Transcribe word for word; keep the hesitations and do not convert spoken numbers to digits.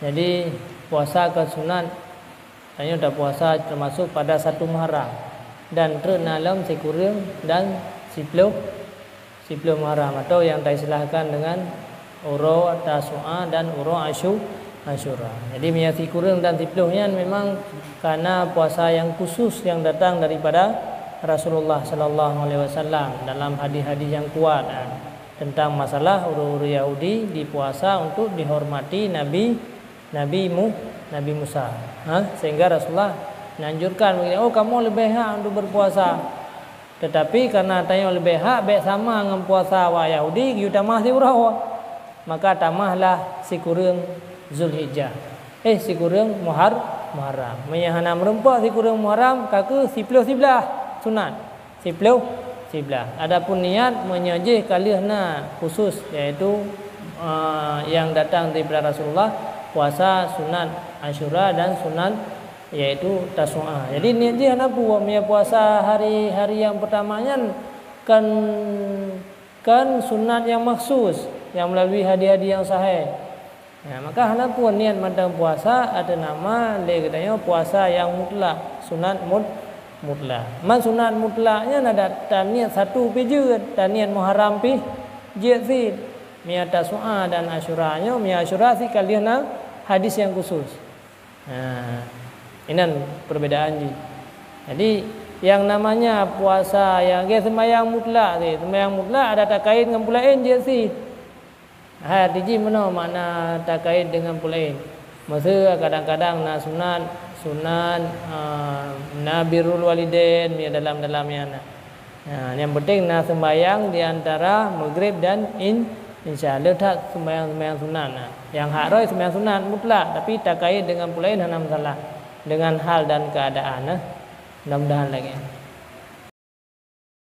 Jadi, puasa ka sunat, tanyoe tapuasa teumasuk pada satu Muharram, dan treuk na lom sikureueng dan siploh, siploh Muharram, atau yang taistilahkan dengan uroe Tasu'a dan uroe Asyu-, Asyura. Jadi, meunyo sikureueng dan siploh nyan memang kana puasa yang khusus yang datang daripada Rasulullah sallallahu alaihi wasallam dalam hadis-hadis yang kuat, ha, tentang masalah ureuëng-ureuëng Yahudi dipuasa untuk dihormati Nabi, Nabi Mu-, Nabi Musa. Ha? Sehingga Rasulullah menganjurkan, "Oh, kamoe leubeh hak untuk berpuasa. Tetapi karena tanyoe leubeh hak, bék sama ngon puasa awak Yahudi, geuyue tamah siuroe. Maka tamahlah sikureueng Zulhijjah. Eh, sikureueng Muhar-, Muharram. Meunyo hana meurumpok sikureueng Muharram, ka keuh siploh siblaih sunat." Siploh siblaih. Adapun niat, meunyo jih ka lheueh na khusus, yaitu, eh, yang datang daripada Rasulullah, puasa sunat Asyura dan sunat, yaitu Tasu'a. Jadi, niat jih hana peue, meunyo puasa hari-hari yang pertama nyan kan, kan sunat yang maksus, yang melalui hadis-hadis yang sahih. Ya, maka hana peue niat mantong puasa ateueh nama lé geutanyoe puasa yang mutlak, sunat mut-, mutlak. Man sunat mutlak nyan adak taniat satu pih jeuet, taniat Muharram pih jeuet cit. Meunyo Tasu'a dan Asyura nyoe, meunyo Asyura cit ka lheueh na hadis yang khusus. Ha, inan perbedaan jih. Jadi, yang namanya puasa yang, ge, sembahyang mutlak cit, sembahyang mutlak ada takait ngon peue laén jeuet cit. Hai, arti jih meunoe makna takait deungon peue laén. Meuseu kadang-kadang na sunat, sunat, a, na birrul walidain, ya, dalam-dalam nyan na. Ha, yang penting na sembahyang di antara Maghrib dan in-, Isya. Le that sembahyang-sembahyang sunat na. Yang hak rhoi sembahyang sunat mutlak, tapi takait deungon peue laén hana masalah. Deungon hal dan keadaan, nah. Mudah-mudahan lagée nyan.